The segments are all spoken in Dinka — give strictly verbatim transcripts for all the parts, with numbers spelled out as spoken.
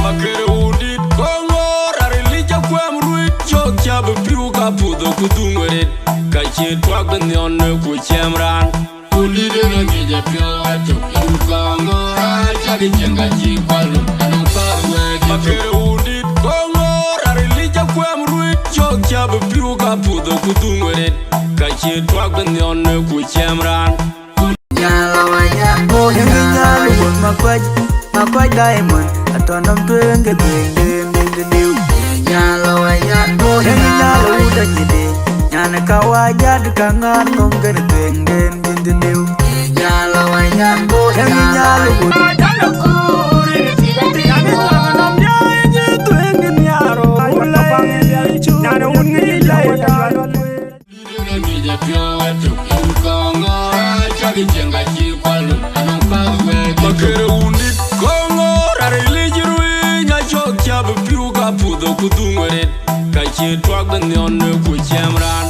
Makër wundït Koŋor arilic akuɛm ruic cök, cä bï piu ka puth ku dhuŋ rit, ka cï tuak bï nhiɔn ku cɛm raan. Wundït ënë ŋic ë piɔ̈u ëtök, yïn Koŋor acäk cieŋ ka cï kual rum, anɔŋ path wɛ̈ɛ̈t. Makër wundït Koŋor arilic akuɛm ruic cök, cä bï piu ka puth ku dhuŋ rit, ka cï tuak bï nhiɔn ku cɛm raan. Nyalo wa nyalo, nyalo wa nyalo, makwaj, makwaj diamond, atɔnɔm tueŋ ke tueŋ den den de diu. Nyalo wa nyalo, nyalo wa nyalo, uda nyide, nyana ka wa jad ka ŋan nom ke tueŋ den den de diu. Nyalo wa nyalo, nyalo wa nyalo. Makër wundït Koŋor arilic ruic acök, cä bï piu ka puth ku dhuŋ rit, ka cï tuak bï nhiɔn ku cɛm raan.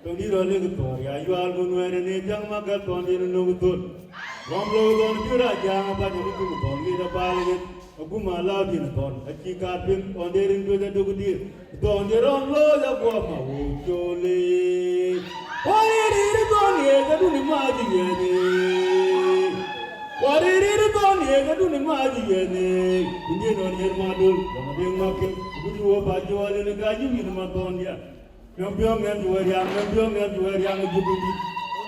Tɔ̈ŋdït rɔt lek thɔ̈ɔ̈r ya yual ku Nuɛɛr ënë Jaŋ Magat thɔndiɛn ë nök thöl. Rɔm lok thɔn bï rac Jaŋ abäny abï tum thɔn ŋic abal yen. Agum alääu diɛn thɔn acï kaar piŋ thɔndiɛn rin tuec aduk diɛɛr. Thɔndiɛn rɔm lok aguɔ ma wok col ë. Waririr thɔn ye kadun ë mac yɛn ë. Waririr thɔn ye kadun ë mac yɛn ë. Kun diɛn ɣɔn yen ma döl, dɔm adek ma kek, ku cï wok ba jɔl yen ka yï wïn ma thɔndiɛn. Ŋɛm piɔ̈u ŋɛm cï wek riaŋ, ŋɛm piɔ̈u ŋɛm cï wek riaŋ ë Jubili.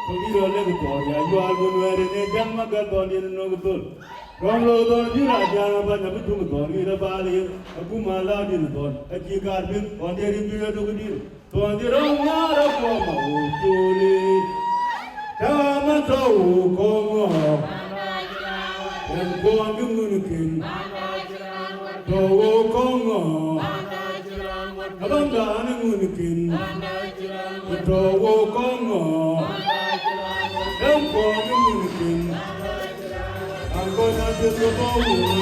Tɔ̈ŋdït rɔt lek thɔ̈ɔ̈r ya yual ku Nuɛɛr ënë Jaŋ Magat thɔndiɛn ë nök thöl. Rɔm lok thɔn bï rac Jaŋ abäny abï tum thɔn ŋic abal yen. Agum alääu diɛn thɔn acï kaar piŋ thɔndiɛn rin tuec aduk diɛɛr. Thɔndiɛn rɔm nhiaar akuɔ ma wok col ë. Tääu man tɔ̈ wok kɔŋ ŋö? Ɣɛn kuɔn bï ŋun kën. Tɔ̈ wok kɔŋ ŋö? Abäŋdan ë ŋun kën, ku tɔ̈ wok kɔŋ ŋö? Ɣɛn kuɔn ë ŋun kën, an kɔc adhiëth ke bɔ̈ wun.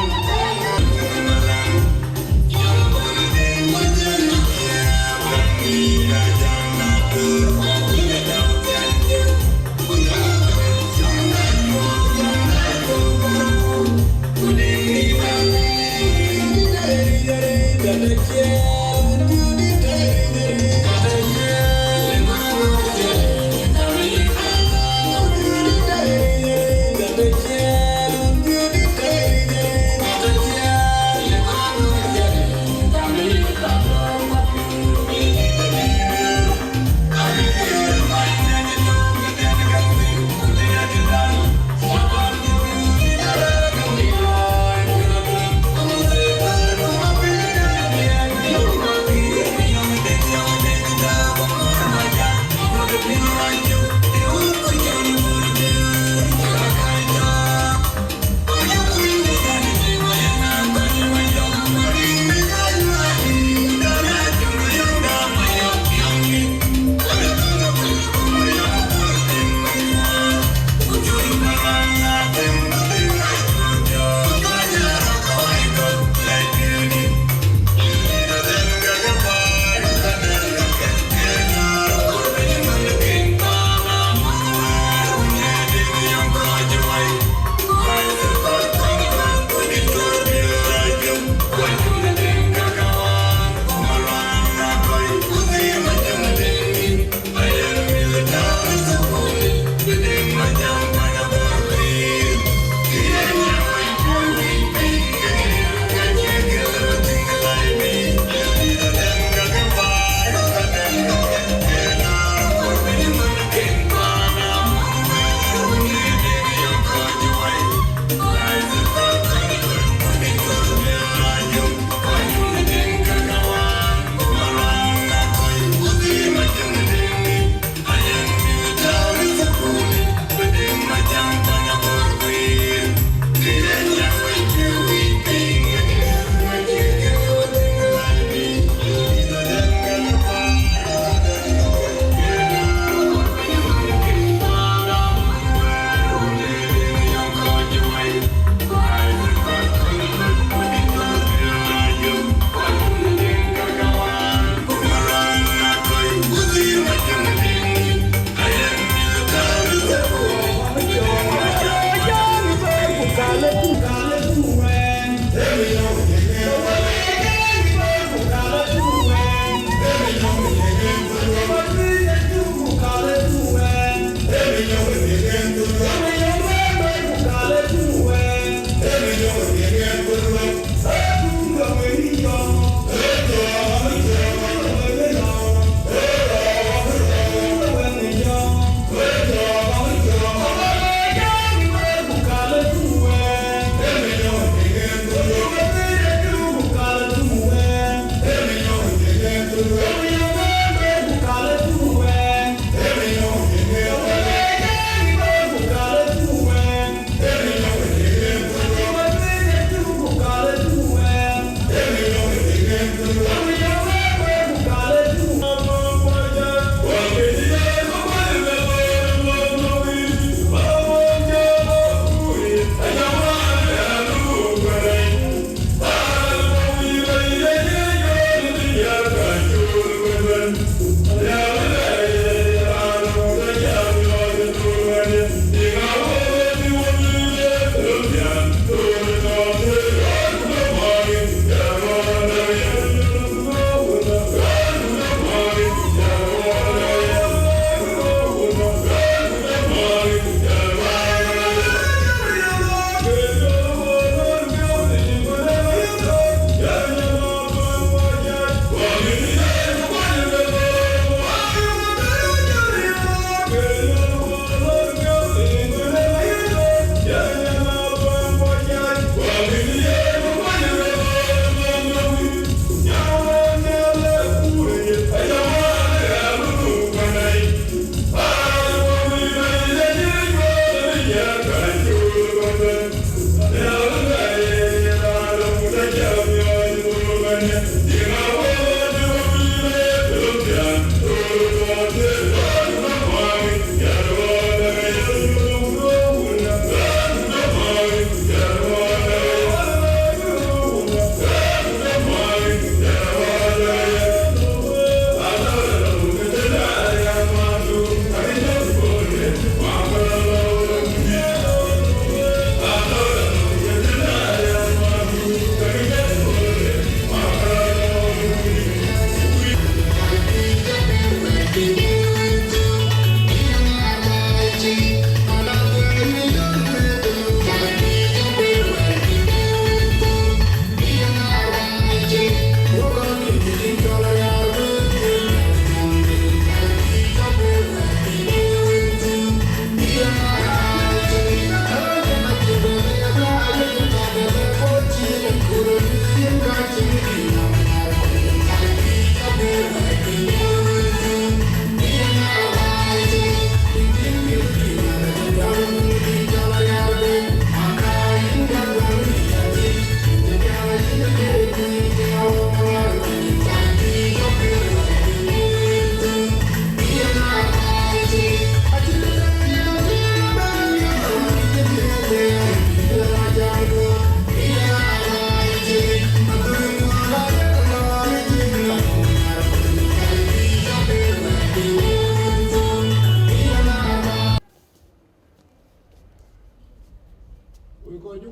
Ku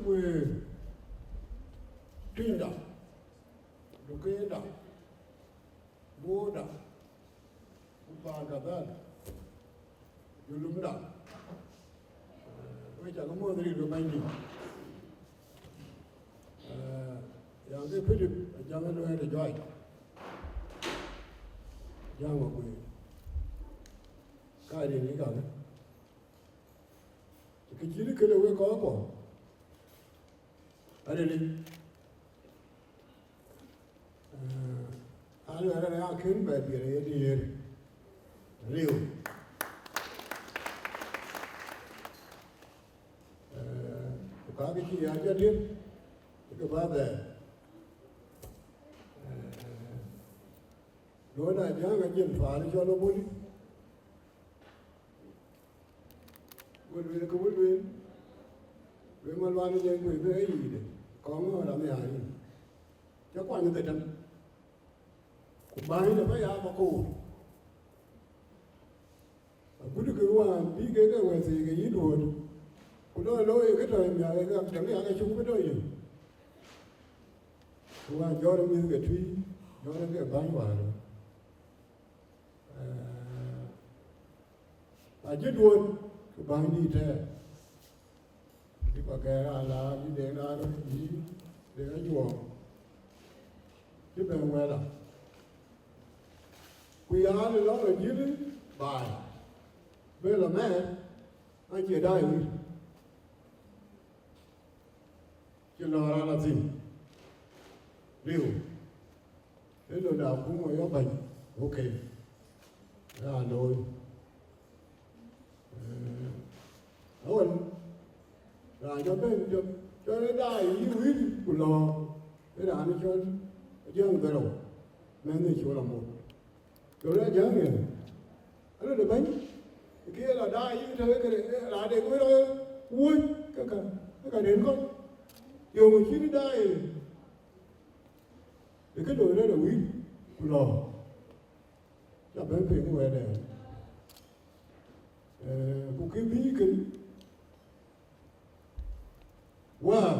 tuiŋda, dukeeda, boorda, ku baar kadhal, julumda, we cak muɔ̈th rin ke Bɛ̈nydït. Eh, yan ke Pilip, ajam ë luɛɛl ë juac, jam akuëër, ka rin ë kakë. Kë cït kënë wek kɔc kuɔ, arili, eh, aluɛɛl arëë akën bɛ diɛɛr ye diɛɛr riu. Eh, ku kakë cï ya jɔ diɛɛr, ke ba bɛ̈ɛ̈r. Eh, duɔ̈n ajäŋ ajël paan cɔl Aboli. Wek lueel ke wek lueel, lueel Malual ë Deŋ kuc bï ë yic de, kɔŋ ŋɔ̈ɔ̈r amiäk yic, cä kuany ë dhetem, ku bäny de pɛ̈i aa bä koor. Agut kë wään bï kek ke wɛ̈ɛ̈r thii ke yï duööt, ku lɔ looi ë kë tɔ̈ ë miäk, ke ke miäk acuk bï tɔ̈ yï. Ku wään jɔt ë mïth ke tui, jɔt ë ke bäny wään. Eh, acï duööt, ku bäny dïït tɛɛr. Bï kɔc gɛɛr alaar, bï Deŋ raan röt yï, Deŋ ajuɔɔk, cï bɛ̈n wɛ̈ɛ̈r la. Ku yaan ë lɔ̈ŋ ë jïl baai, bë lɔ mɛɛr, an, cie daai wïïr. Cï lɔ raan la thïn, riu, ë lon de akuma yɔ bɛ̈ny, okay, ya looi. Eh, awën, raan jɔ bɛ̈n, jɔ, jɔ ë daai yï wïïr ku lɔ, ë raan cɔl Ajäŋ Dhërëu, mɛnh ë col Amot. Jɔ lɔ Ajäŋ yen, alɔ de bɛ̈ny, kë ye lɔ daai yï tëë këde, raan de wël wuöc, ke ka, ke ka den kɔc. Yöŋ cït daai, ë kë loi rɔt ë wïïr ku lɔ. Ca bɛ̈n piŋ wɛ̈ɛ̈tdɛn. Eh, ku kë bï kën wäär,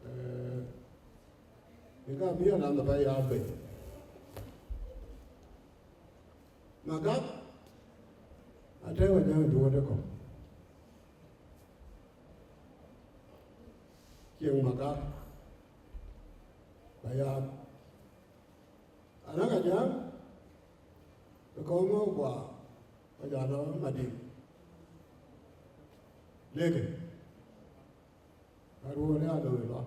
eh, ë ka bï anɔŋ ë pɛ̈i ya bei. Magak, atɛ̈ɛ̈u Ajäŋ duööt ë kɔ̈u. Cieŋ Magak, ba ya Anak Ajäŋ, ë kɔŋ ŋɔ̈ɔ̈k guɔ, kɔc aa lɔ Madiŋ. Lekë, aruɔ̈ɔ̈n ë aloi lɔ,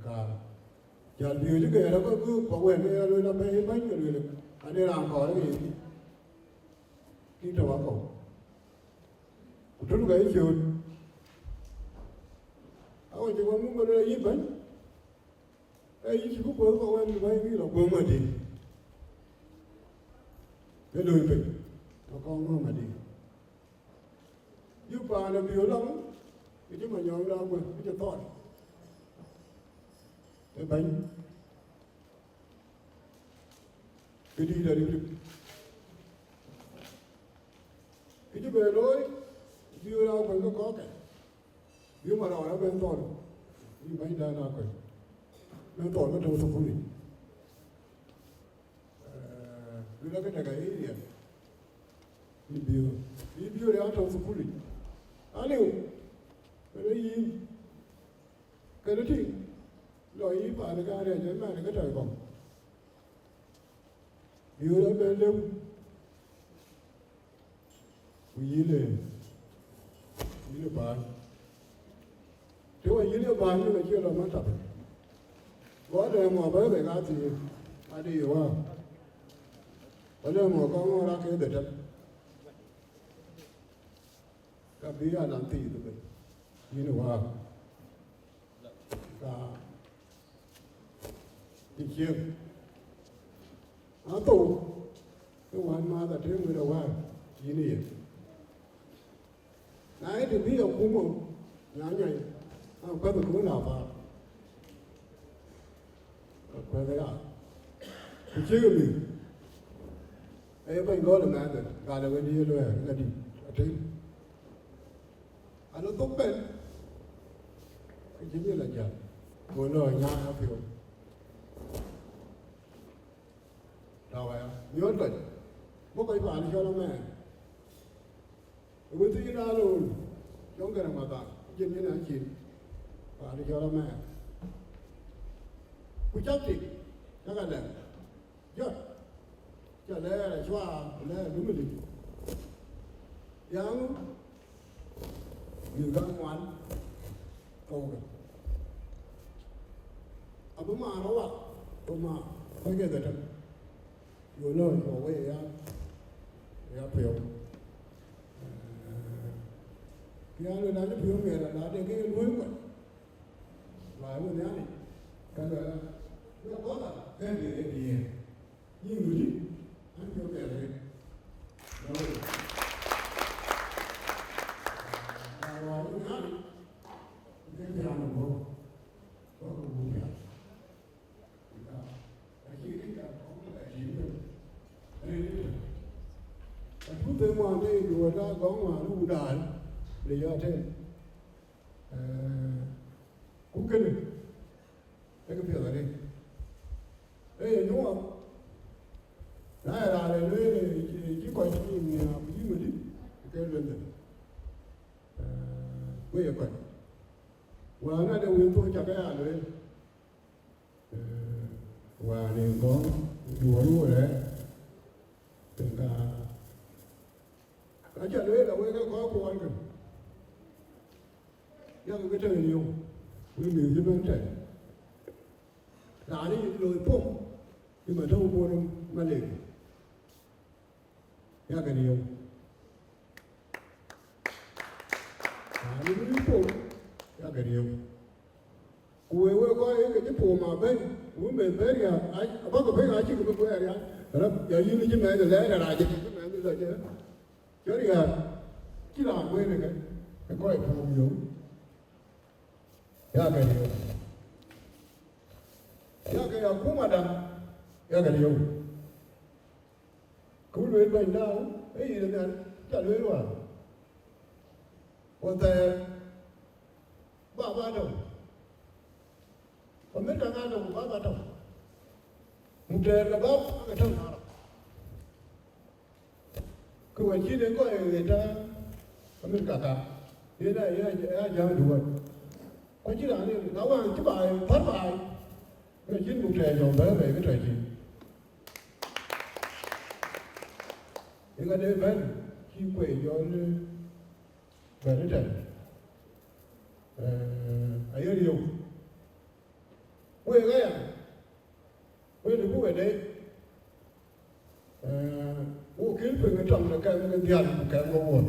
ka jäl bï wël gɛɛr abä bï kɔ̈k wën ë aloi lɔ bɛ̈i bäny ke lueel, ade raan kɔɔr ë ɣeeth, kï tɔ̈u akɔ̈u. Ku tun ka yï cööt, awe cï wä muk ke lueel ayï bäny, ee yïn cï bï kuöth kɔ̈k wën bï bäny bï lɔ guöm adï, ke loi piny, ke kɔŋ ŋɔ̈ɔ̈m adï. Yï paan ë bï lɔ̈ŋ, ke cï manyɔŋ de akuëth, ke cï thɔɔl ë bäny, ke dïït arïk rïk. Kë cï bɛ looi, bï raan kuany ke kɔ̈kkë, bï marɔɔr abɛn thɔɔl, bï bɛ̈nydan akuany, bɛn thɔɔl ke tɔ̈u thukulic. Eh, luel akë dɛk ayï riɛl, bï biöör, bï biöör ya tɔ̈u thukulic. Aliu, kënë yïn, kënë tïŋ, lɔ yï paan ë karɛc ë man ë ke tɔ̈c kɔ̈k. Biöör abɛn lëu, ku yïn ë, yïn ë bäny. Të wä yïn ë bäny, ke cie lɔ matap. Go lɛ̈ɛ̈m ŋɔ bä bɛ ka thiëëk, adï ye wäär. Go lɛ̈ɛ̈m ŋɔ kɔŋ ŋɔ̈ɔ̈r ake dhetem. Ka bï ya nɔn thiith ëbɛ̈n, yïn ë wäär. Ka cï ciëk, athou, ke wän maath atëëm wël awäär, yïn ë ye. Na ye të bï akuma nyanyai, akuɛth ë kööl apaar, akuɛth aya, ku ciëk ë mïth, aye bɛ̈ny gɔl ë mɛɛthë, gal ë wëndï ye luɛɛr, ŋadï, atëëm. Lɔ thok bɛ̈n, ke cï Nhialic jäl, go lɔ nyaai apiɔ̈u. Tɔ̈u aya, miööt kɔc, bɔ̈ kɔc paan cɔl Amɛɛr. Ë wën thiic raan looi, cɔŋ kɛn amatha, jin yen acin, paan cɔl Amɛɛr. Ku cak tik, cak alɛ̈k, jɔt, ca lɛɛr acuaar, lɛɛr dumëlik. Yaŋ, mïth gam ŋuan, kɔ̈ukë. Abï maar awak, ku maar, kɔc ke dhätëm. Yo lɔ, yo wei ya, ya piɔ̈u. Eh, ya lɔ na piɔ̈u ŋɛɛr, na de ke luɔi kɔc. Ba wun yani, ka lɔ ya, yo kɔla, ke de, de, de. Yïn ŋuti, an piɔ̈u ŋɛɛr. No. Na wa wun yani, ke piɔ̈u ŋɛɛr. Ko ku piɔ̈u. Atuthe muɔɔn de duɔ̈ɔ̈r aa gɔŋ wään ruu daan de yɔ̈ɔ̈t en. Eh, ku kënë, ee kë piɛth arëët. Ee ye nyuɔɔth, na ye raan ë lueel, ee, cï, cï kɔc cï nyin nhiaar, ku yï ŋuti, ke lueel dhël. Eh, ku ye kɔc. Wään ade wël thok cak aya lueel. Eh, wään ë gɔ̈ŋ duɔ̈ɔ̈r wurɛɛr, tïŋ ka, aca lueel awek ë kɔc kuɔɔn kë, yak ke tɛ̈n yök, wek mïth cï bɛ̈n tɛ̈n. Raan ë looi pom, cï ma tɔ̈u bor Malek. Yak riëëu. Raan ë luui pom, yak riëëu. Ku wek, wek kɔc ke cï pom abɛ̈n, ku bï meth bɛ̈n riääk, abäkï pɛ̈c acïkï bï kuɛɛr riääk. Rap, ya yïn cï mɛɛth lɛɛr rac, cï mɛɛth lɔ cï, cï riääk, cï raan kueen ë ke, ë kɔc pom yök. Yak riëëu. Yak ya kum adam, yak riëëu. Ku lueel bɛ̈ny naaŋ, ee yïn nhial, ca lueel wäär. Wɔ thɛɛr, baba tɔ̈u. Amerika ŋa tɔ̈u, baba tɔ̈u. Ku thɛɛr ke baba ke tɔ̈u Arab. Ke wɔ cïn en kɔc ɣet tɔ̈ Amerika ka. Yen aye, aye jäŋ duɔ̈ɔ̈r. Ku cïn raan yen, na wään cï baai, pär baai. Ke cïn ku thɛɛr jɔ bɛ̈ɛ̈r bei ke tɔ̈ cï. Yen ka de bɛ̈n, cï kuei jɔ bɛ̈n ëtɛ̈n. Eh, aye riëëu. Wek aya, wek lupï wek dec, eh, wok kïn piŋ ë tɔŋ de kɛm ke dhial ku kɛm ke wuɔ̈t.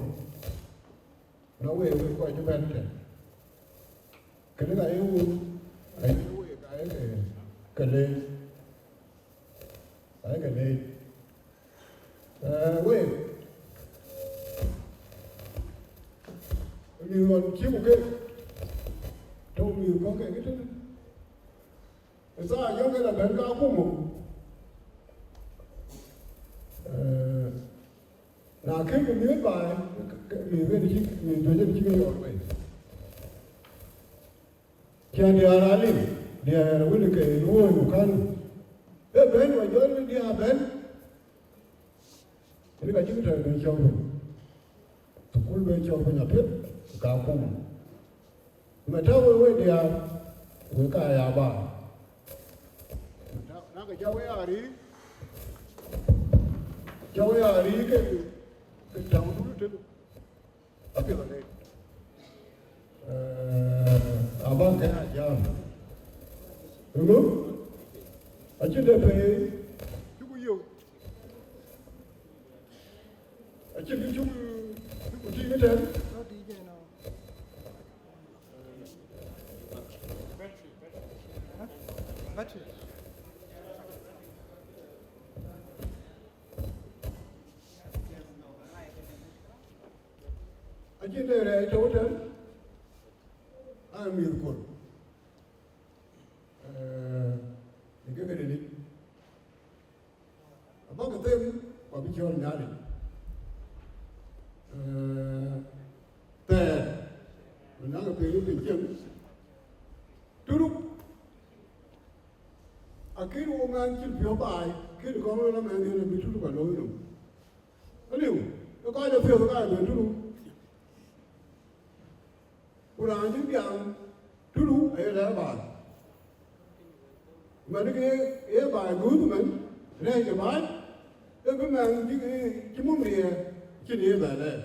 Na wek, wek kɔc cï bɛ̈n tɛ̈n. Kënë ka ye wun, aye wek, aye ke, ke leec. Aye ke leec. Eh, wek, mïth ɣɔn cï ku kek, tɔ̈u mïth kɔ̈k kek ëtënë. Ë thaa jɔ̈k ke la bɛ̈n ka kum mɔ̈u. Eh, na kën ku mïth baai, ke, ke mïth kën cï, mïth juëc en cï ke yɔɔr wei. Cïn diäär aa lim, diäär wël ke luɔ̈ɔ̈i ku kän. Ee bɛ̈n wa jɔl diäär bɛ̈n. Rin ka cï tɛ̈ bï cɔk piny. Thukul bï cɔk piny apiɛth, ka kum. Mɛn tɔ̈u wek, wek diäär, wek ka ya ba. Na ka ca wek a riik, ca wek a riik ke, ke tɔŋ dun tënë. Apiɛth arëët. Eh, abäk ke a jam. Ëŋö? Acïn de pei. Cuk yök. Acïn kë cuk, cuk tïŋ ëtɛ̈n. Acïn de rɛɛc tɔ̈u tɛ̈n, aa mïth kor. Eh, ë ke këdï lic. Abäk them, ku abï cɔl Nhialic. Eh, thɛɛr, Daŋ ke piŋ piny cieŋ. Turuk, akën wo mɛnh cïn piɔ̈u baai, kën kɔn wën amɛnh yen abï Turuk alooi nɔm. Aliu, ë kɔc ë piɔ̈u ka ë ben Turuk. Ku raan cï biaŋ Turuk aye lɛ̈ɛ̈r baai. Mɛn ke ye baai guuth mɛn, rɛɛc ke baai, ke bï mɛn cï, cï mum riɛɛr, cïn ye bɛ lɛɛr.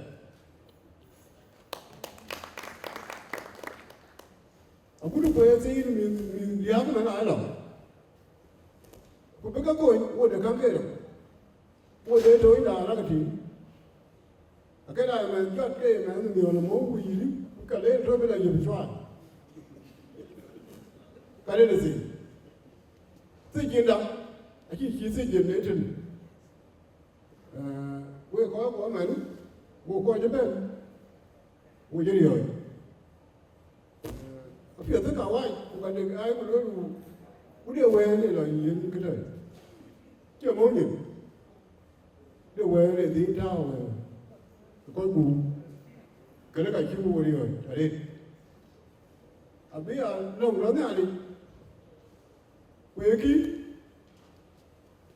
Agut kueer thiin mïth, mïth diäk mɛn aa lɔ. Ku bï ke kony, wo de käŋ ke rou. Wo de tony raan rake tïŋ. Akën aa mɛn jɔt ke mɛn miɔl mou ku yïrï, ku ka ler tɔ bï la yop cuaar. Ka ler thïn. Thic jinda, acï cï thic jin ne tën. Eh, wek kɔc kuɔ mɛn, wo kɔc ëbɛ̈n, wo jë riɔ̈ɔ̈c. Eh, apiɛth ë ka wac, ku ka dek ai ku luel ku, ku de wɛɛr ë lɔ yiëën këtɛ̈. Cie mou nyin, de wɛɛr ë dhil tääu, eh, kɔc guum, kënë ka cï wo riɔ̈ɔ̈c arëët. Abï a lɔ̈ŋ rɔt Nhialic, ku ye kï,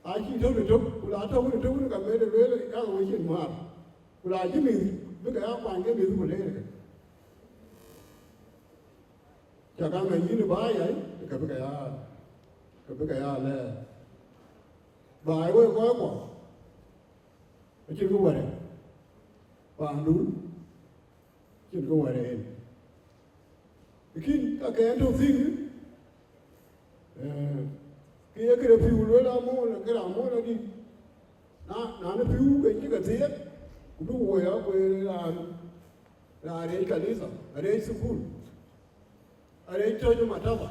acï tɔ̈u në tök, ku la tɔ̈u në tök, ka mɛn ë lueel, ka we cin määr. Ku la cï mïth, bï ke ya kuany ke mïth ku leer ke. Ca ka mɛn yïn ë baai ai, ke bï ke ya, ke bï ke ya lɛɛr. Baai wek kɔc kuɔ, acïn kë wärë, paandun, acïn kë wärë en. Lakin ka kɛn tɔ̈ thïn, eh, ke ye këde pïu lueel amol, këde amol adï. Na, na në pïu ke cï ke thiëëk, ku bï woi akuëër raan, raan rɛɛc kanitha, arɛɛc thukul, arɛɛc tɔ̈c ë mataba.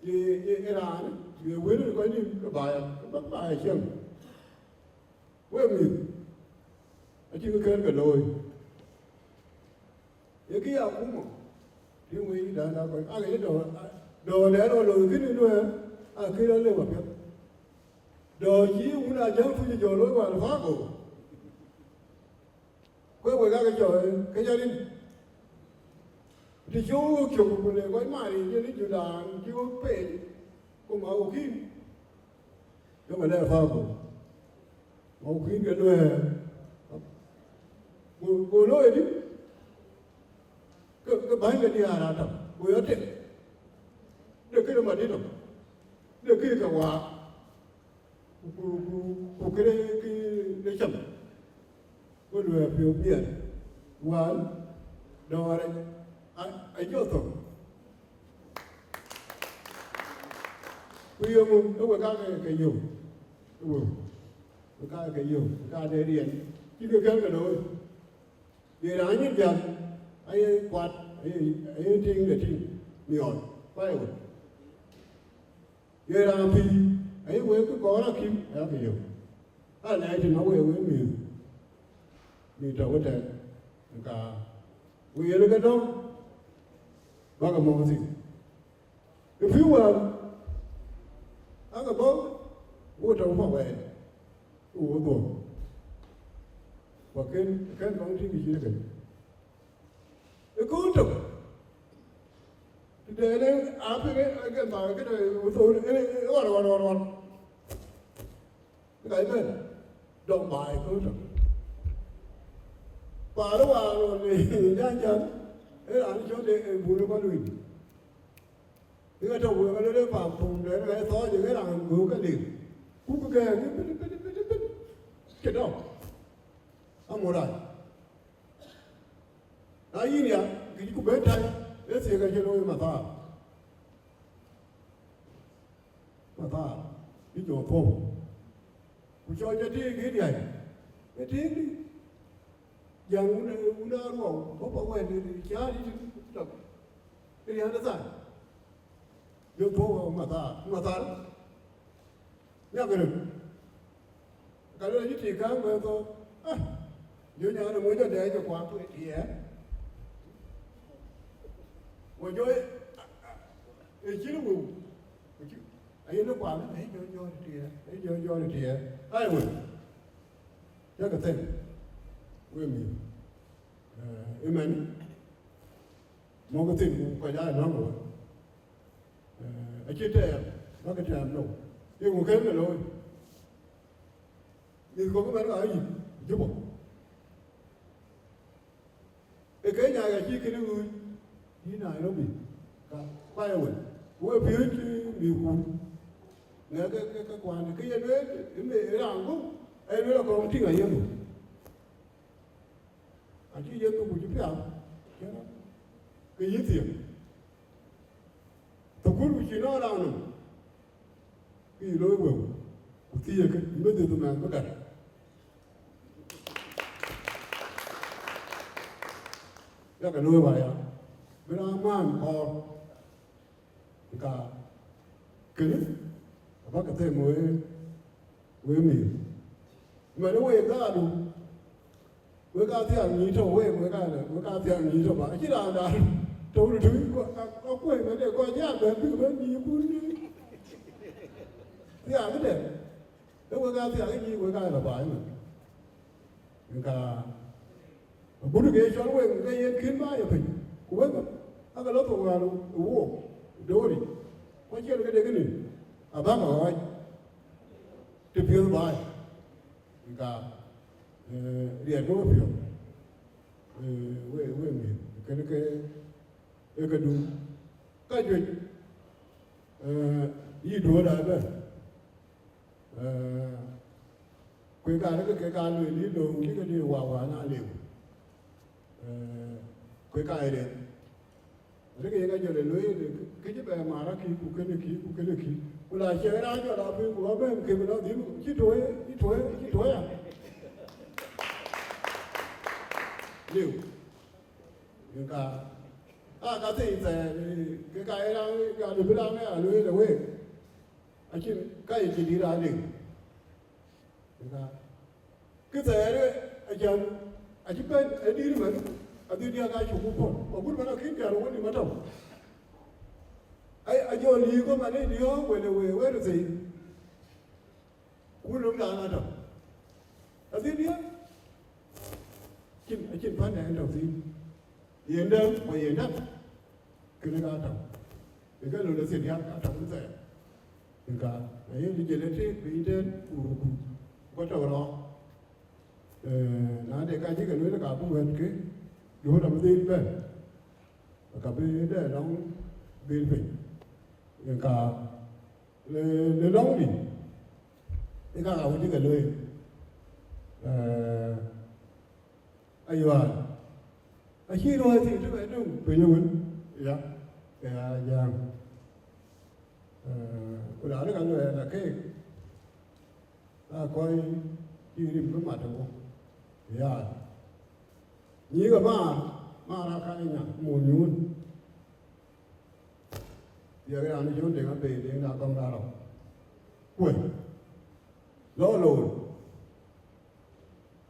Ye, ye, ye raan, ye wël ë kɔc dït ke baai, ke bä baai cieŋ. Wek mïth, acïn kë kɛ̈n ke looi. Ye kë ya akuma, tïŋ wei däŋ da kɔc, ake ye dɔ̈ɔ̈r, dɔ̈ɔ̈r dɛn ɣɔn looi kënë Nuɛɛr, akëc rɔt lëu apiɛth. Dɔ̈ɔ̈r cï wun Ajäŋ Tuc jɔ looi wään Pago. Ku wek ake jɔ, ke jɔ rin. Të cï wok cök ku le kɔc mat yic yen ë Judan cï wok peny, ku ma wok kïn. Jɔkï lɛɛr Pago, ma wok kïn ke Nuɛɛr. Go, go looi dï, ke, ke bäny ke diäär aa tɔ̈, go yɔ tek. De këde Madït tɔ̈, de këde ke waak. Ku, ku, ku, ku këde, këde cam. Ku luɛɛr piɔ̈u biɛt, wään, dɔ̈ɔ̈r, a, a jɔ thök. Ku ye ŋö, ë we ka ke, ke yök, ë we, we ka ke yök, ka de riɛn, cï ke kɛ̈n ke looi. Ye raan nyin jäl, aye kuat, aye, aye tiiŋ de tïŋ, miɔɔc, ku aye wek. Ye raan pïïr, ayï wek kë kɔɔr akïm, ayakë yök. Alɛɛc tënë wek, wek mïth, mïth tɔ̈ wëtɛ̈ɛ̈n, ka ku yen ke dɔ̈ŋ, bäkë mɔ̈ɔ̈th thïn. Ë pïïu wäär, akë bɔ̈, wo tɔ̈ pɔ̈k wɛɛr, ku wo dhuɔ̈k. Ku akën, akën kɔŋ tïŋ kë cït kënë. Ë kööl tök, tëdɛn ë apiŋ ë, ë, ke bä këde thou, ë, ë, ɣɔr, ɣɔr, ɣɔr, ɣɔr. Ë ka ëbɛ̈n, dɔm baai kööl tök. Paan ë waar ɣɔn ë nyanjan, ë raan cɔl de, ë, bul ë kɔc luny. Ë ka tɔ̈ wëëk alël ë pam pumden ë ka ye thɔɔc ë ke raan göök ke lir. Ku ke gɛ̈ɛ̈k ë pit, pit, pit, pit, ke dɔm. Amorac. Na yïn ya, kë cï ku ben tai, ë thiëëk acï looi mathaar. Mathaar, bï jɔ thuɔ̈u. Ku cɔl jɔ tiiŋ ë diäi, ë tiiŋ dï. Jäŋ wun, wun aa ruɔu, bɔ̈ pa wɛ̈t, cä dït tɔ̈, ë riɛ̈n ë thar. Jɔ thuɔ̈u mathaar, mathaar. Miak röt. Ka lɔ yï tik kääŋ bɛ thou. Ah, jɔ nyan ë moc adɛɛc ë kuath ë tiɛɛr. Ku jɔ ë, ë cïn wëu. Ku cï, ayen ë kuath, ë jɔ jɔɔr ë tiɛɛr, ë jɔ jɔɔr ë tiɛɛr. Ai wëu. Cä ke thɛn. Wek mïth. Eh, ëmɛn. mɔ̈k thïn ku kɔc aa lɔ̈ŋ wä. Acï tɛɛr, bäkï tɛɛr nou, yeŋö kën ke looi? Mïth kɔ̈k ëmɛn ka yï Juba. Ë Kenya ka cï kënë ɣööc, yï Nairobi, ka kuayë wën. Ku we piööc mïthkun, ŋɛk ke, ke, ke kuan, ke ye lueel, ë me, ë raan gup, aye lueel akɔŋ tïŋ ayenhou. Acï yenhou ku cï piath, ke yï thiëëk. Thukul ku cï nɔn raan nɔm, ke yï looi wëu, ku thiëëk, yï bï dhiëth mɛnh bï gät. Yakë looi waya, bï raan ŋuan kɔɔr, ka kënë, abäkï them wee, wee mïth. Mɛn wek dhaadu, wek aa thiaak nyïïn tɔ̈, wek, wek aa, wek aa thiaak nyïïn tɔ̈ ba, acïn raan daadu tɔ̈u tui, ku, a, akuëc mɛn de kɔc jam bɛ̈n bïk bɛ̈n nyïïn kun ni. Thiaak këdɛ̈, ë wek aa thiaak nyïïn, wek aa lɔ baai mɛn. Ka agut ke cɔl wek ke yen kën baai ë piny, ku wek aka lɔ thok wäär ë wook, doori, ku acïn këde kënë, abäkï ɣɔɔc të piɔ̈th baai. Ka, eh, riɛt ke wepiɔ̈ɔ̈th, eh, we, we mïth, kënë ke ë këdu. Ka juëc, eh, yï duöör aa bɛ̈n. Eh, kueek aa rëk ke ka lueel yï lööŋ cï ke dï wa wa na liu. Eh, kueek aa rëk. Rëk ye ka jɔl ë lueel, kë cï bɛ mar akï, ku kënë kï, ku kënë kï. Ku la cï raan jɔl a piny, ku abɛ̈n ke bï lɔ dhil, cï tuɔɔc, cï tuɔɔc, cï tuɔɔc ya. Liu. Yen ka, a ka thëi thɛɛr, ke ka ye raan, ka de bï raan ya lueel ë week. Acïn ka ye cï dït raan liu. Yen ka, kë thɛɛr, acän, acï bɛ̈n ë dït man, adhil diäk aa cuk ku pɔ̈l. Agut man akïn jal wën ë matɔ̈. Ai, ajɔ liu kɔ̈k man ë diɔ̈ɔ̈k wël ë wëë wɛ̈t ë thëi. Ku löŋdan atɔ̈. Adhil diäk. Cïn, acïn pändan tɔ̈ thïn. Yen dɛ̈m, ku yen dɛ̈m. Kënë ka tɔ̈. Ë ke löŋ de thiin diäk ka tɔ̈ thɛɛr. Yen ka, na yen jël ë tëëk piny tën, ku, ku, ku tɔ̈ rɔɔk. Eh, na de ka cï ke lueel ka bï wɛ̈t ke, duööt abï dhil bɛ̈n. Ka bï dɛ lɔŋ dhil piny. Yen ka, le, le lɔŋdï, ë ka ka wïc ke lueel. Eh, Ayual. Acï luɔi thïn tï bɛ döŋ piny ëwën, ya, ke ya jam. Eh, ku raan ë ka luɛɛl a keek, a kɔc cï rim bï mat ë wok, ya. Nyïïk ë maar, maar aa ka nya, mony nyuun. Thiɛk raan ë Jɔn Deŋ Abei, Deŋ da Gɔŋ da Rɔu. Kuöc. Lɔ loor.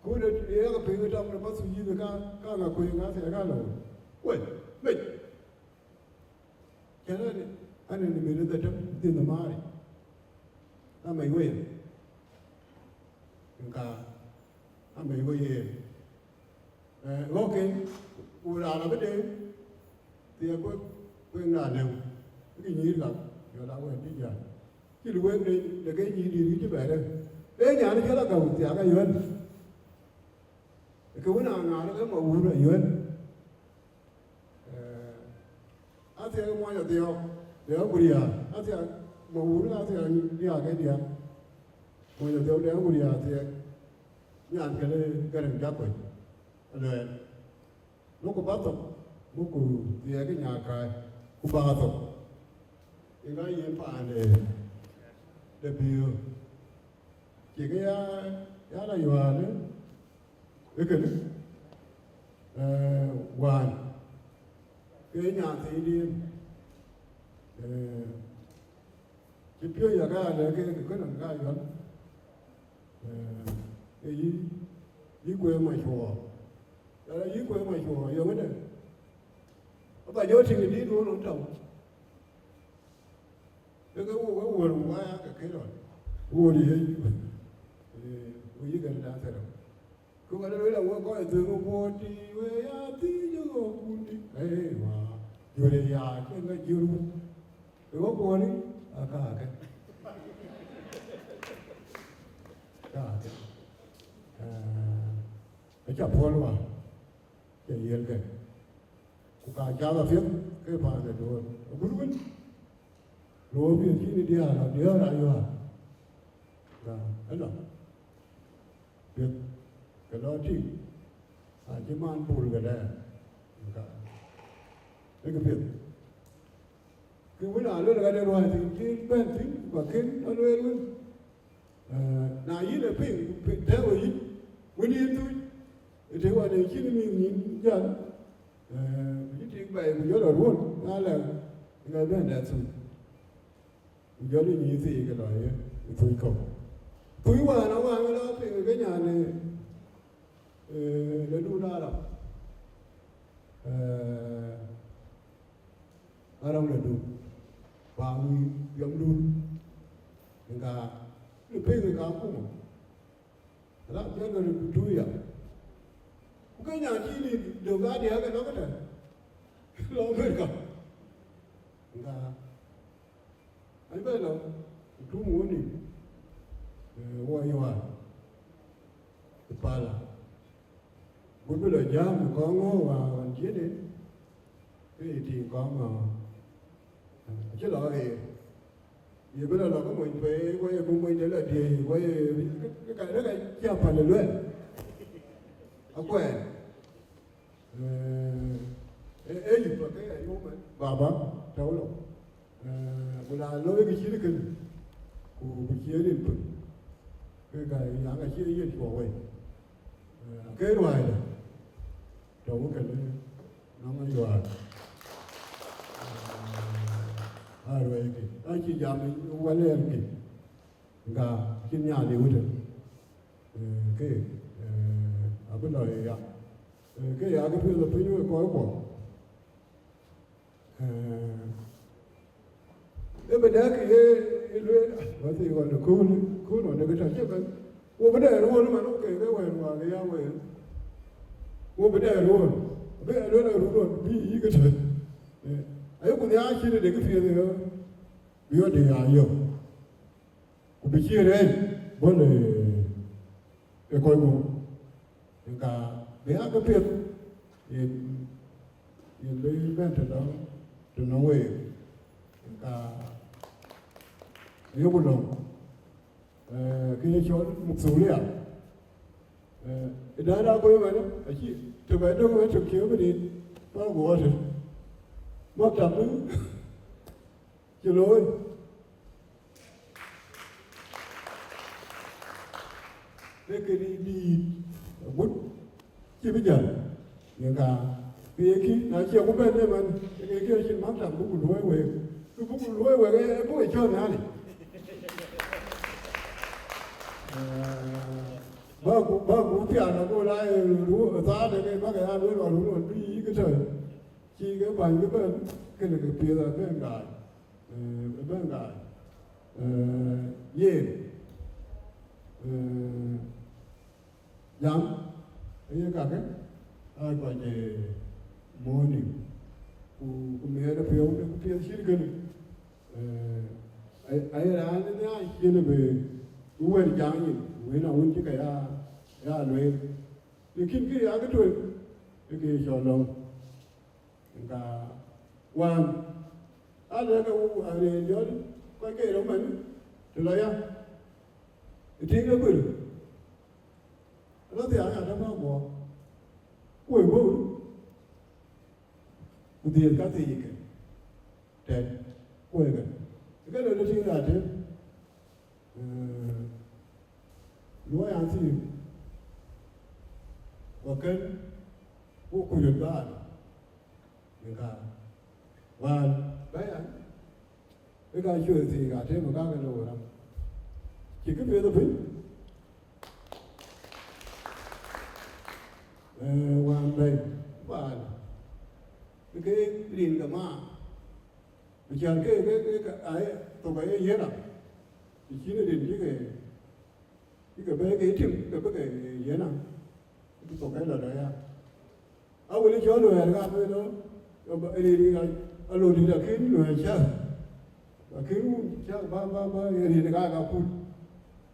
Ku de ye ke piŋ tɔŋ de Pathuyith ka, ka ŋa kuëëŋ ka thiɛk ka loor. Kuöc. Mec. Cɛn ade, ane ni mene dhetem, dhin maari. Ama iwe. Ka, ama iwe ye. Eh, ɣɔ̈kken, ku raan abï deŋ, thiɛɛk kuek, kuek raan nɛ̈u, bï nyïïr gam, jɔl a wɛ̈t bï jäl. Cï lueel de, de ke nyïïr dïït cï bɛ rɛ̈k. Ee nyan cɔl Agäu thiaak ayuɛ̈n. Ke wën aa ŋaar ke ma wur ayuɛ̈n. Eh, athiɛɛk mony adhiɔ̈ɔ̈k, de aguria, athiɛɛk ma wur, athiɛɛk diaak ke diaak. Mony adhiɔ̈ɔ̈k de aguria athiɛɛk. Nyan kënë Gäräŋ Jakuec, aluɛɛl. Muku ba thok, muku thiɛɛk ë nyakai, ku ba thok. Yen ka yen paan de, de biöör. Cïk ya, ya la yual, ë kënë, eh, wään, ke nyan thiin dien, eh, cï piööc ya ka ya lɛ̈k ke, ke kënë ka yual. Eh, ee yï, yï kueer mac cuɔɔr. Yala yï kueer mac cuɔɔr, yöŋ ëdë. Aba jɔ tïŋ ë dïït wun nɔm tɔ̈u. Ke ke wok, ke wuɔ̈r waya ke ke rɔt. Wuɔ̈r ye, eh, ku yï gɛ̈t dan thërë. Ku ka lueel a wok kɔc dhëŋ ë wuɔ̈r tï, we ya thiëc ë ɣöökkun dï. Ee, wa. Jur ë ya cï ŋa jur wun. Ë wä kuɔni, aka ke. Ka ke. Eh, aca puɔl wa, ke yiel ke. Ku ka jal apiɛth, ke paan de duɔɔr. Agut wën, luɔɔr piɛth cï ni diaal, diäär ayuaar. Ka, ëlɔ. Piɛth, ke lɔ tïŋ. Acï man pur ke dɛɛr. Ka, ë ke piɛth. Kë wën aa luel ka de ruääi thïn, cï bɛ̈n thïn, ku ka kën aa lueel wën. Eh, na yïn ë piŋ, piŋ tɛ̈ɛ̈u ë yïn, wën yïn thuc, ë të wan ë cïn mïth nyïn jäl, eh, ku cï tik bɛ̈ɛ̈i, ku jɔl a ruɔ̈n, na lɛ̈k, ë ka bɛ̈n dɛ thum. Ku jɔl yï nyïïn thii ke lɔ ye, ë thuc kɔ̈u. Thuc wään, awään ë lɔ piŋ ke nyan, eh, eh, lëdun Arab. Eh, Arab lëdun. Ba wïïr yɔmdun. Ŋa, në piny ŋa akuma. Raan January ku tuuya. Ku ke nyan cï ni döŋ ade ake lɔ këtɛ. Lɔ America. Ŋa. Ai bɛ lɔ, ku tum woni. Eh, wɔ yuaar. Ku pala. Ku bï lɔ jam kɔŋ ŋö wa ɣɔn ciëde. Ke ye tïŋ kɔŋ ŋö. Acï lɔ ɣeer. Ye bï lɔ lɔ ke mony pei, ku ye bï mony de lɔ diëëc, ku ye ka, ka, ka cia päl ë luɛl. Akuɛɛn. Eh, eh, eh, yï pa ke ya yom, eh, baba, tɔ̈u lɔ. Eh, ku na looi kë cït kënë, ku, ku cie rin piny. Ke ka yaŋ acie yen cuɔ wei. Eh, ke ruääi dɛ. Tɔ̈u kënë, nɔŋ ayuaar. Eh, aruɛɛckï, acï jam wälɛɛrkï. Ŋa cïn nhial liu tën. Eh, ke, eh, abï lɔ ye ya. Eh, ke ya ke piɛth piny wek kɔc kuɔ. Eh, ë bï dɛ̈k ye, ye lueel, ah, wɛ̈thii ɣɔn ë kööl, kööl ɣɔn ë kë tɔ̈ cï bɛ̈n. Wo bï dɛ ruɔ̈n man, wo ke ke wɛ̈ɛ̈r wäär ya wëër. Wo bï dɛ ruɔ̈n. Bï ya lueel a run ɣɔn, bï yï ke tɔ̈. Eh, ayeku nhiaar cïn ë de kë piɛth ë, bï ɣɔn de ya yök. Ku bï cïï rɛɛc bɔ̈ në ë kɔc guöp, ka bï aa ke piɛth yen, yen bï bɛ̈n tënɔŋ, tënɔŋ week, ka ayeku lɔ̈ŋ, eh, kë ye cɔl mukhthulia. Eh, ë dɛ̈t aa kɔc ëmɛn, acï tök adöŋ ë tök cï ëmëdït, pa guɔ tën. Maktab cï looi. Ee këdï dïït agut cï bï jäl. Yen ka, ke ye kï, na cie ku bɛ̈n ëmɛn, ke ye kï acïn maktab buk luɔ̈i week. Ku buk luɔ̈i week, ee, ee buk ë cɔ̈ɔ̈r Nhialic. Eh, ba ku, ba ku pial ago la, eh, ru-, thaar de ke bäk ya lueel ɣɔn, ɣɔn bï yï ke tɔ̈. Cï ke bäny ke bɛ̈n, kënë ke piɛth abɛ̈n gaai. Eh, ëbɛ̈n gaai. Eh, yen, eh, jam, aye kakë, aa kɔc, eh, muɔ̈ɔ̈ni, ku, ku miɛt apiɔ̈u de ku piɛth cït kënë. Eh, ai, ai raan ë nhiaar cïn bï, bï wɛ̈t jam nyin, wën awën cï ke ya, ya lueel. Lakin kë ya ke tueŋ, ke ke cɔl lɔ̈ŋ. Ka wään, alɛ̈k ke wok arëër jɔl kɔc ke röt man, të lɔ ya, ë tïŋ ë bïr, rɔt thiaŋ adäm aguɔ, ku ë bɔ̈, ku dhiëëth ka thiic ke tɛ̈t, ku ë ke, ke lɔ ë tïŋ raan tëë. Eh, luɔi an thiëëk, ku kën, ku kuc ë dhaar, në ka, wään bɛ̈ɛ̈i an, ë ka cuëër thiëëk atëm ë kakë looi rɔt. Cï kë piɛth ë piny. Eh, wään bɛ̈ɛ̈i, baan, ke rin ke maar. Ku cän ke, ke, ke, ke, aye, thok aye yiëra. Të cïn rin cï ke, cï ke bɛ̈ɛ̈i ke tim, ke bï ke yiëra. Ku thok aye lɔ dɔ̈ɔ̈r ya. A wël cɔl wɛ̈ɛ̈r ka bï lɔ, Rin rin alon dït akën luɛɛl cäk, akën wun cäk ba ba ba rin ka ka kut.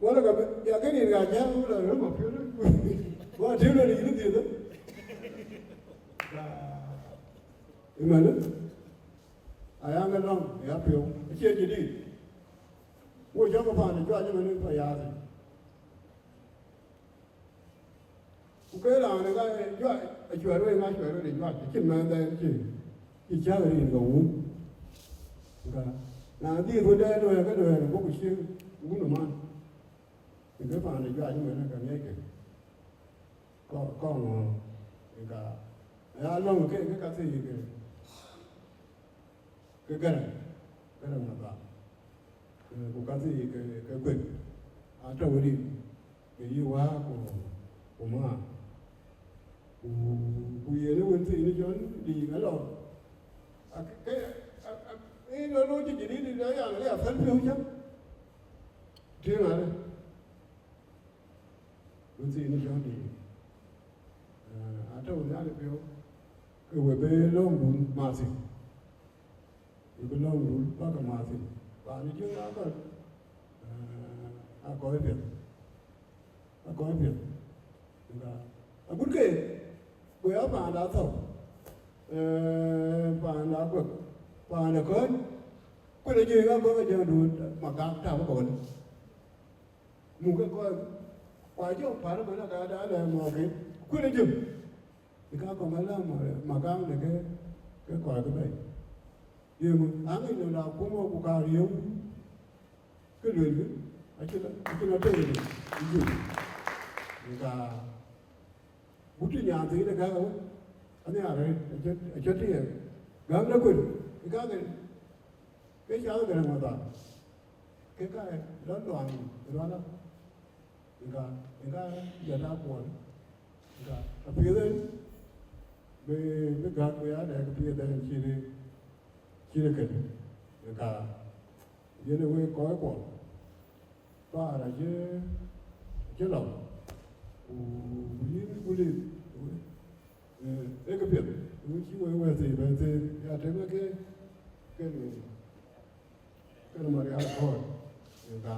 Wala ka ya ke rin ka cäk wala röm apiöl. Wa tëë lɔ rin dhieth. Ëmënë, aya ke lɔ̈ŋ ya piɔ̈u, acie jadid. Wo cɔk paan ë juac ëmënë pa yath. Ku ke raan ë ŋa juac, acuɛɛr wei ŋa cuɛɛr wei juac, acïn mɛnhda en cï, cï cäk rin ke wun. Ka, na dhiëth wënde luɛɛr ke luɛɛr, bɔ̈ ku cï wun ë man. Ke paan ë juac ëmënë ka ŋiɛckë. Kɔŋ, kɔŋ, ka, ya lɔ̈ŋ ke, ke ka thii ke. Ke Gäräŋ, Gäräŋ Mathar. Eh, ku ka thii ke, ke kueth. Atɔ̈ wëdï, ke yï wää ku, ku määr. Ku, ku yen ë wën thii në Jɔn Diiŋ alɔ. Ak-, ke, ak-, ak-, ë lɔ looi cï jadid, ya, ya, ya päl piɔ̈u cä. Tïŋ alë. Wën thii në Jɔn Diiŋ. Eh, atɔ̈ wën alë piɔ̈u. Ke we bë lɔ̈ŋdun math thïn. Ku bï lɔ̈ŋdun bäk ke math thïn. Paan ë Jiëŋ akɔ̈l, eh, akɔ̈l piɛth. Akɔ̈l piɛth. Ka, agut ke, ku ya paanda thɔ̈k, eh, paanda kuek, paanda kɔ̈l, ku në Jiëŋ akɔ̈l ke jɔŋdun Magak tääu kɔ̈l. Muk ke kɔc, ku ajɔ pär ëmën aka da lɛ̈k mɔ̈ɔ̈rken, ku në Jiëŋ. Ë ka kɔŋ alä ma, Magak de ke, ke kɔc ke bɛ̈i. Yeŋö, aŋic nɔn da kumɔ ku ka riëëu, ke luelkï, acïn, acïn atɔ̈ ë Jiëŋ. Ë ka, ku të nyan thïn ë gäk awën, anhiar arëët, acït, acït të ye gäk de kuën, ë ka ke, ke cath Gäräŋ Mathar. Ke ka lɔ luaŋ ë ruala. Ë ka, ë ka jɔt akuɔl. Ë ka apiɛth en bï, bï gäk bï ya dɛ ke piɛth en cïn, cïn kënë. Ë ka yen ë wek kɔc kuɔl. Paar acï, acï lɔ. Ku, ku yïn ku lit. Eh, ee kë piɛth. Ku cï wek wɛ̈ɛ̈r thii bɛ̈n thëëk. Ya tëmë ke, ke, Kënë Marial Kɔ̈ɔ̈t, ë ka,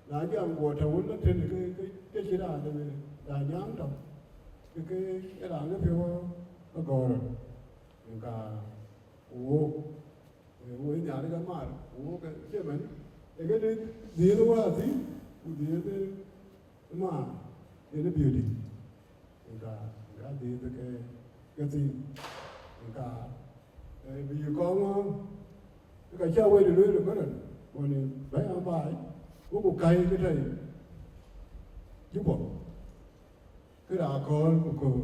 na jam guɔ tɔ̈ wun la tënë ke, ke, ke cï raan dɛ̈, raan nyam tɔ̈, ke, ke, ke raan ke piɔ̈u agɔ̈ɔ̈r, ë ka, wok, ë, wok Nhialic ke mar, wok ke cïmën, ë këdï dhiëëth wäthii, ku dhiëëth ë maar, yen ë beauty. Ë ka, ë ka dhiëëth ke, ke thïn. Ë ka, ë, bï yï kɔŋ ŋɔ̈ɔ̈ŋ, ë ka cä wɛ̈t lueel ëbɛ̈n, wën bɛ̈ny abaai, wok ku käi ke tɛ̈i Juba, ke raan kööl ku kööl.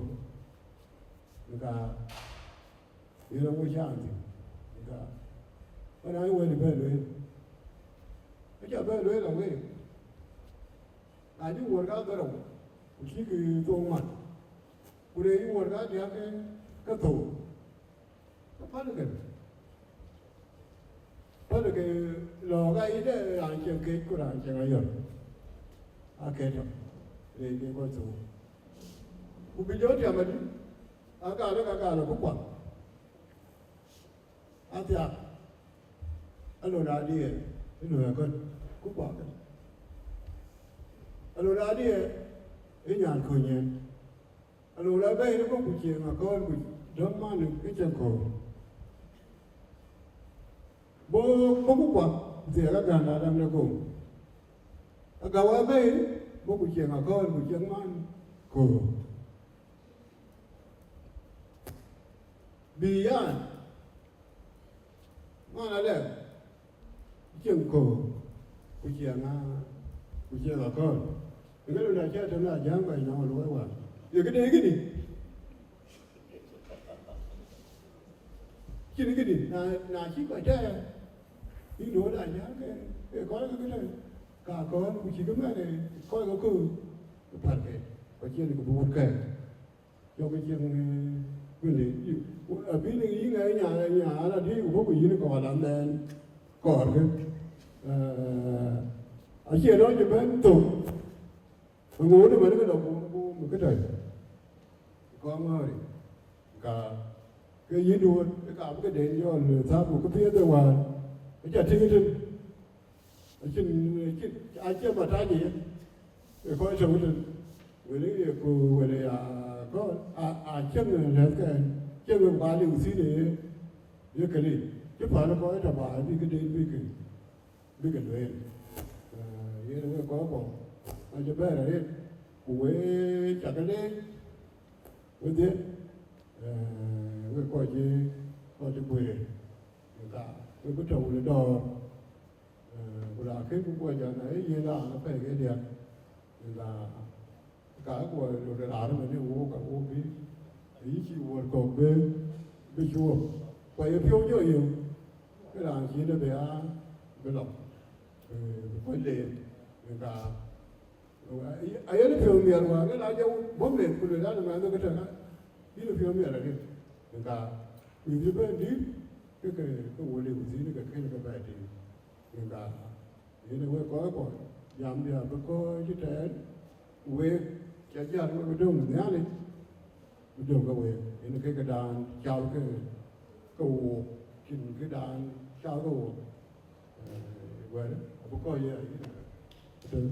Ë ka, yen awo caan thïn. Ë ka, wën aa wɛ̈t bɛ lueel. Acä bɛ lueel awëëk. Na cï wuɔ̈r ka dhorou, ku cïkï thou mat, ku rëër yï wuɔ̈r ka diäk ke, ke thou, ke pälë ke. Pälë ke lɔ̈ɔ̈k ayï dɛ raan cieŋ kec ku raan cieŋ ayɔ̈r. Aa ke tɔ̈, rëër ke kɔc thou. Ku bï jɔ tiam adï, agalë ka galë ku kuath. Athiak, alon adiɛɛr, ë luɛɛk kɔn, ku kuak kën. Alon adiɛɛr, ë nyan kony yen. Alon abɛ̈i në kɔ̈k ku cieŋ akɔ̈ɔ̈l ku dɔ̈m man ke cieŋ köör. Bɔ̈, bɔ̈ ku kuak, thiɛɛk agän adam de gom. Agäu abɛ̈i, bɔ̈ ku cieŋ akɔ̈ɔ̈l ku cieŋ man köör. Bï yaan, man alɛ̈k, cieŋ köör, ku cieŋ aa, ku cieŋ akɔ̈ɔ̈l. Ëŋë lon acä tënë ajäŋ kɔc nɔm luɔi wään. Ye këde këdï? Cïn këdï, na, na cï kɔc tɛɛr, yïn duööt ajäŋ ke, ke kɔc ke këdë, ka akɔ̈ɔ̈l, ku cï kë mɛ̈n ë kɔc ke köör, ke pälkë, ku acïn kë bï wut kɛ̈ɛ̈k. Cɔk cieŋ, eh, wënde, abï në yïn ŋɛɛr nya, nya, an adï, ku bɔ̈ ku yïn kɔɔr an dhɛn kɔɔrkë. Eh, acie lɔ cï bɛ̈n thök, ŋoot ëmën ke lɔ ku, ku, ku këtɛ̈i. Kɔɔr ŋɔ̈ɔ̈ri, ka, Ke yïn duɔ̈ɔ̈t, ke ka bï ke den jɔl thäär ku këpiɛth ë wäär, aca tïŋ tën. Acïn, acïn, acie matac ye, ë kɔc tɔ̈u tën. Wël ye ku wël ya kɔc, a, a cieŋ lɛ̈thkɛn, cieŋ ë bä liu thïn ë ye, ye kënë. Cï pän kɔc tɔ̈ baai bï ke den bï ke, bï ke lueel. Eh, yen wek kɔc kɔ̈k, acï bɛ̈ɛ̈r arëët, ku wek cak leec, wedhie, eh, wek kɔc cï, kɔc cï guëër, wek ka, wek bï tɔ̈u në dɔ̈ɔ̈r. Eh, ku la kën ku guɔ jɔn, eh, yen raan apɛi ke diäk. Yen raan ka guɔ röt raan ëmën ë wook, ka wook bï, ayï cï wuɔ̈t kɔ̈k bï, bï cuɔp. Ku aye piɔ̈u jɔ yök, ke raan cïn ë bï a, bï lɔ, eh, bï kɔc leer. Yen ka, ayen piɔ̈u miɛt wäär, ke la jɔ bɔ̈ meth, ku lueel an, mɛnh ke tëk, yïn piɔ̈u miɛt arëët. Yen ka, mïth cï bɛ̈n dït, ke, ke, ke wo liu thïn, ke kën ke bɛ̈ɛ̈i tïŋ. Yen ka, yen ë wek kɔc kuɔ, jam bï abï kɔc cï tɛɛr, wek, ca jäl wek bï döŋ Nhialic, bï döŋ ke wek, yen ke këdan cal ke, ke wook, cïn këdan cal ke wook. Eh, wɛ̈t, abï kɔc ye, yen,